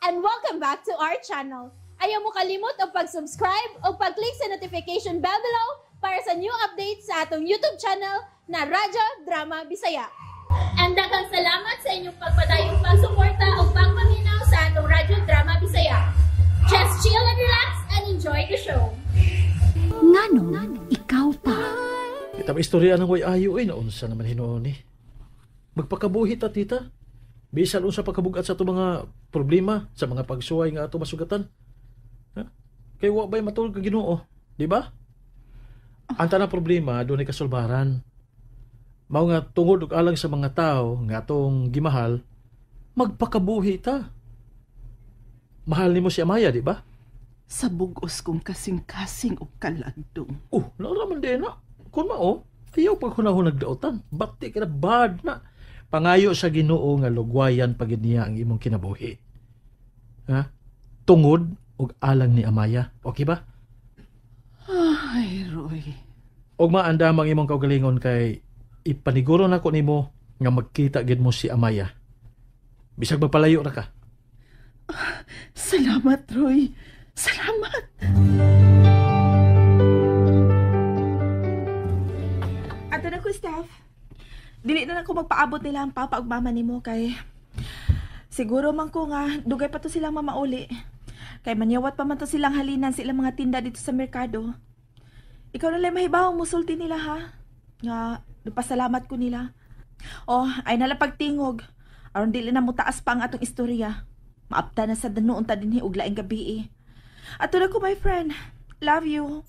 And welcome back to our channel. Ayaw mo kalimot og pag-subscribe o pag-click sa notification bell below para sa new updates sa atong YouTube channel na Radyo Drama Bisaya. And daghang salamat sa inyong pagpadayong pagsuporta o pagpaminaw sa atong Radyo Drama Bisaya. Just chill and relax and enjoy the show. Nganong ikaw pa? Kita ba istorya ng way ayo eh, naunsa naman hinuon eh. Magpakabuhi ta, tita. Bisan unsa pagkabugat sa ato mga problema, sa mga pagsuway nga ato masugatan. Ha? Kay wa ba'y matulog ka Ginoo, di ba? Ang tanang problema dunay kasulbaran. Mao nga tungod ug alang sa mga tao nga atong gimahal, magpakabuhi ta. Mahal nimo si Amaya, di ba? Sa bugos kong kasing-kasing og kalagdong. Oh, naura man din na. Kung mao, ayaw pag hunahon nagdaotan. Bati ka na, bad na. Pangayo sa Ginoo nga lugwayan pagid niya ang imong kinabuhi. Ha? Tungod og alang ni Amaya. Okay ba? Ay, Roy. Og maandam ang imong kaugalingon kay ipaniguro nako nimo nga magkita gid mo si Amaya. Bisag magpalayo ra ka. Salamat, Roy. Salamat. Ato na ko, Steph. Dili na lang ko magpaabot nila ang papa ug mama nimo kay siguro man ko nga dugay pa to silang mamauli. Kay manyawat pa man to silang halinan sa ilang mga tinda dito sa merkado. Ikaw na lang mahibaw musulti nila ha. Nga nagpasalamat ko nila. Oh, ay nala pagtingog. Aron dili na mo taas pa ang atong istorya. Maapta na sa danuon ta dinhi og laing gabi eh. Ato na ko, my friend. Love you.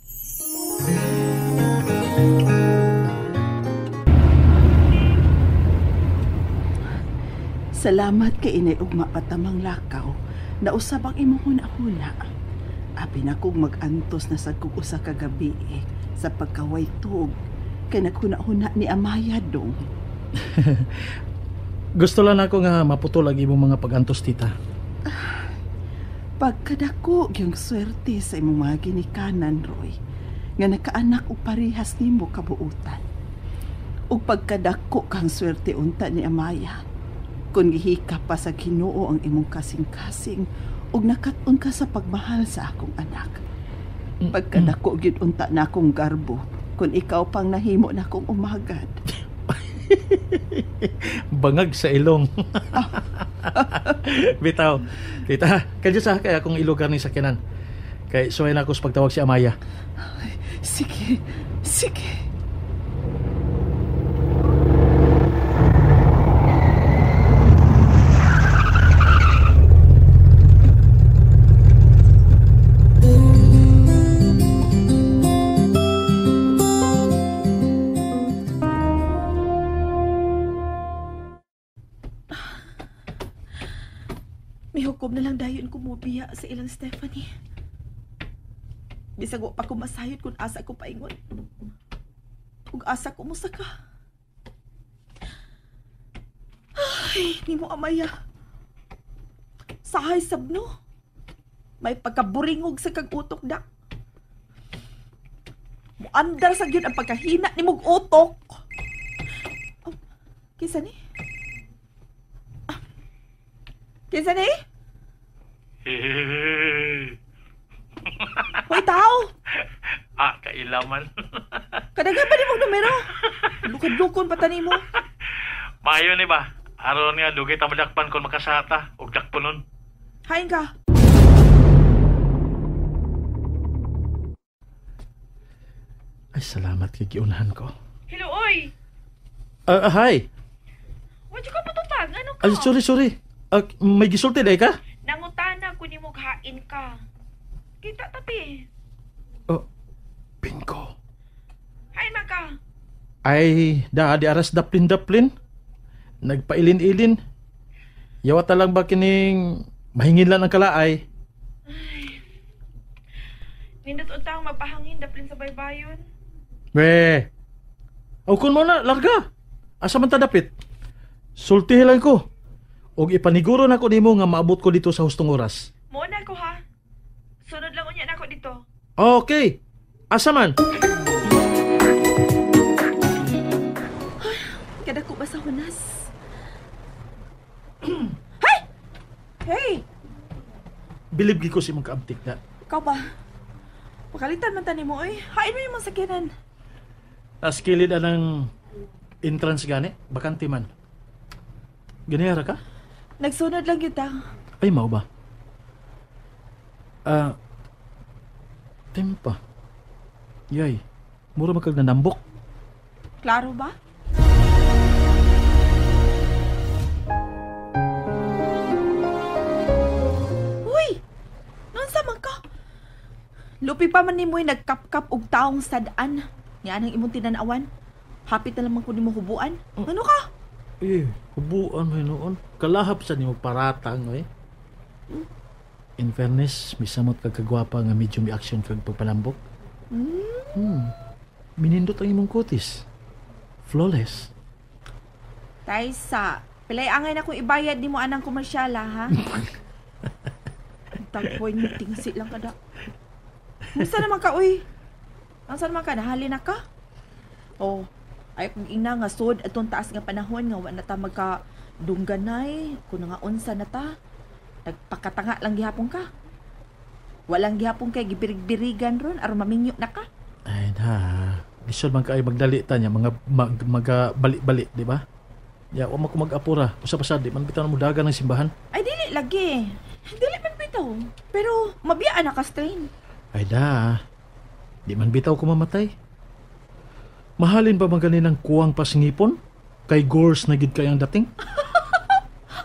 Salamat kay inay ugma patamang lakaw na usab ang imong huna-huna. Abi na kog mag-antos na sad kog usa ka gabi eh, sa pagkaway tuog kay naghuna-huna ni Amaya dong. Gusto lang ako nga maputol ang imong mga pag-antos, tita. Pagkadako gyung swerte sa imong mga ginikanan, Roy, nga nakaanak og parehas nimo kabuutan. Ug pagkadako kang swerte unta ni Amaya, kun gihika pa sa Ginoo ang imong kasing-kasing ug nakat-on ka sa pagmahal sa akong anak. Pagkadako gyud unta na akong garbo kun ikaw pang nahimo na akong umagad. Bangag sa ilong. Bitaw. Tita, kadyo sa kay akong ilugar ni sakyanan. Kay suway na ako sa pagtawag si Amaya. Ay, sige, sige. Mihukom na lang dayon ko mobiya sa ilang Stephanie. Bisag wa pa ko masayod kung asa ko paingon. Ug asa ko musaka. Ay, nimo Amaya. Sahay sabno. May pagkaburingog sa kag utok da. Muandar sa gyud ang pagkahina nimog utok. Oh, kinsa ni? Ah, kinsa ni? Hoy, tao! Ah, kailaman. Kadagan pa ni mong numero. Lukad-lukon pa tani mo. Maayo ni ba? Aron nga, dugay ta madakpan kung makasata og dakpon nun. Hain ka. Ay, salamat kay giunahan ko. Hello, oy! Hi! Wadyo ka patupag? Ano ka? Ay, sorry, sorry. May gisulti day ka? Nangutana ko ni mong hain ka. Kita tapi. Oh, bingo. Hain man ka. Ay, da, di aras daplin-daplin. Nagpailin-ilin. Yawata lang ba kining mahingin lang ang kalaay? Ay. Nindot utang mapahangin daplin sa baybayon. We. Aw kun mo na, larga. Asa man ta dapit? Sultihi lang ko. Og ipaniguro na ko nimo nga maabot ko dito sa hustong oras. Mo na ko ha. Sunod lang unya nako dito. Okay. Asa man? Ay, kadako ba sa hunas? Hey! Hey! Bilib gi ko sa imong kaabtik na. Ikaw ba? Pakalitan man tani mo, oy. Hain mo yung mga sakyanan. Askilid anang entrance gani, bakante man. Ganihara ka? Nagsunod lang yun ta. Ay, mao ba? Tempa. Yay, mura man kag nanambok. Klaro ba? Uy! Noon sa man ka? Lupi pa man nimo'y nagkapkap og taong sadaan. Nga anang imong tinanawan. Hapit na lamang ko nimo hubuan. Ano ka? Eh, hubuan mo noon. Kalahap sa nimo paratang, eh. In fairness, misamot kag kagwapa nga medyo may action kag pagpanambok. Minindot ang imong kutis. Flawless. Taysa, pilay angay na kung ibayad nimo anang komersyala, ha? Tagpoy mo, tingsi lang kada. Musta naman ka, uy? Asa naman ka? Nahali na ka? Oh, ay kung ina nga sod atong taas nga panahon nga wa na ta magka dungganay, kung nga unsa na ta, nagpakatanga lang gihapon ka. Walang gihapon kay gibirig-birigan ron aron mamingyo na ka. Ay na, lisod man kay magdali ta niya mga maga balik-balik, di ba? Ya, wa man ko mag-apura. Usa pa sad, di man bitaw mo dagan ng simbahan. Ay dili lagi. Dili man bitaw. Pero mabiyaan na ka strain. Ay da, di man bitaw ko mamatay. Mahalin pa man ganinang kuwang pasingipon? Kay gores na gid kayang dating?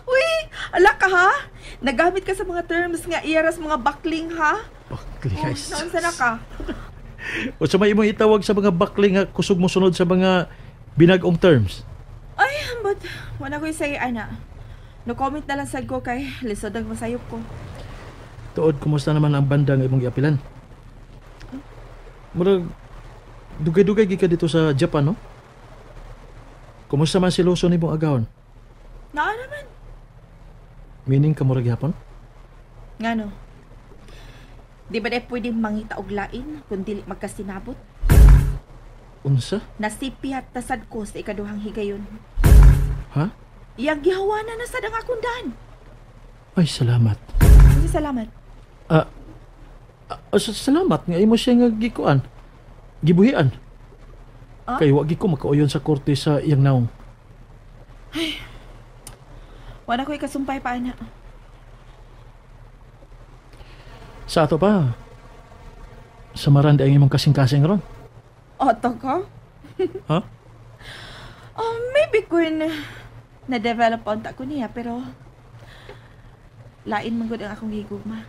Uy, ala ka ha? Nagamit ka sa mga terms nga iyaras mga bakling ha? Bakling, Oh, ay, naunsa na ka? O sa may imong itawag sa mga bakling nga kusog mo sunod sa mga binag-ong terms? Ay, but wala ko say ana. No comment na lang sad ko kay lisod ang masayop ko. Tuod, kumusta naman ang banda nga imong giapilan? Murag, dugay-dugay gi ka dito sa Japan, no? Kumusta man si Luzon imong agawon? Naa naman. Meaning ka murag gihapon? Ngano? Di ba dahil pwedeng mangita og lain kung dili magkasinabot? Unsa? Nasipihat tasad ko sa ikaduhang higayon. Ha? Iyang gihawana na sad ang akong daan. Ay, salamat. Kasi salamat. Salamat nga imo siya nga gikuan. Gibuhian. Ah? Kay wa gid ko makauyon sa korte sa iyang naong. Wala ko'y kasumpay pa, ana. Sa ato pa, samaran di ang imong kasing-kasing ron. Oto ko? Ha? Oh, maybe kun na-develop unta ko niya, pero lain man gud ang akong higugma.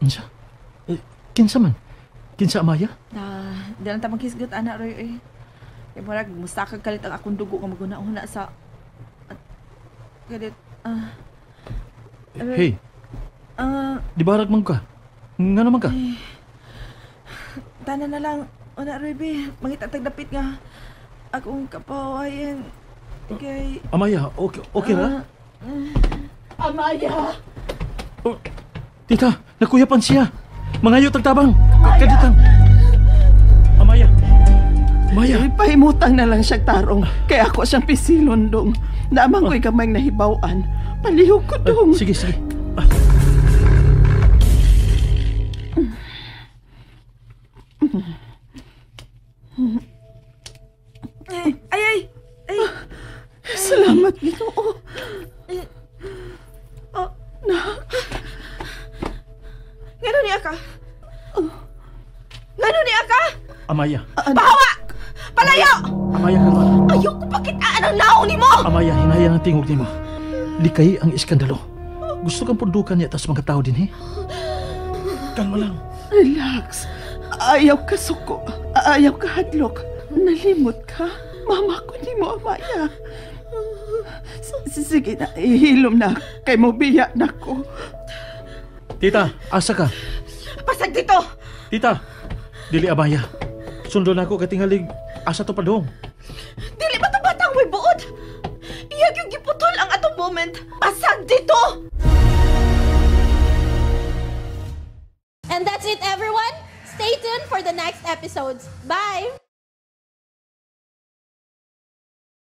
Unsa? Eh, kinsa man? Kinsa Amaya? Na, di lang ta maghisgot, ana, Roy, eh. Kaya murag, musakag kalit ang akong dugo nga maguna-una sa... At, galit, Hey, di barag man ka? Nga naman ka? Tanan na lang, una, Roy, be, mangita tagdapit nga akong kapawayan. Kay... Amaya, okay, okay ra? Amaya! Oh, tita, nakuyapan siya. Mangayo tagtabang. Kaditang. Amaya. Amaya. Ay, pahimutang na lang siya tarong. Kaya ako siyang pisilon dong. Naamang ko'y gamay nahibawan. Palihog ko dong. Sige, sige. Ay, ay, ay! Salamat, Ginoo. Oh, Ngano niya ka? Ngano niya ka? Amaya. Pahawa! Palayo! Amaya ka ba? Ayoko pakitaan ang naong nimo! Amaya, hinaya ang tingog nimo. Likay ang iskandalo. Gusto kang pundukan niya tas mga tao din, he? Kalma lang. Relax. Ayaw ka suko. Ayaw ka hadlok. Nalimot ka. Mama ko ni mo, Amaya. Sige na, ihilom na. Kay mo biya na ko. Tita, asa ka? Pasag dito! Tita, dili Amaya. Sundon ako katingalig. Asa to padong? Dili ba to batang way buod? Iyag yung giputol ang atong moment. Pasag dito! And that's it, everyone. Stay tuned for the next episodes. Bye!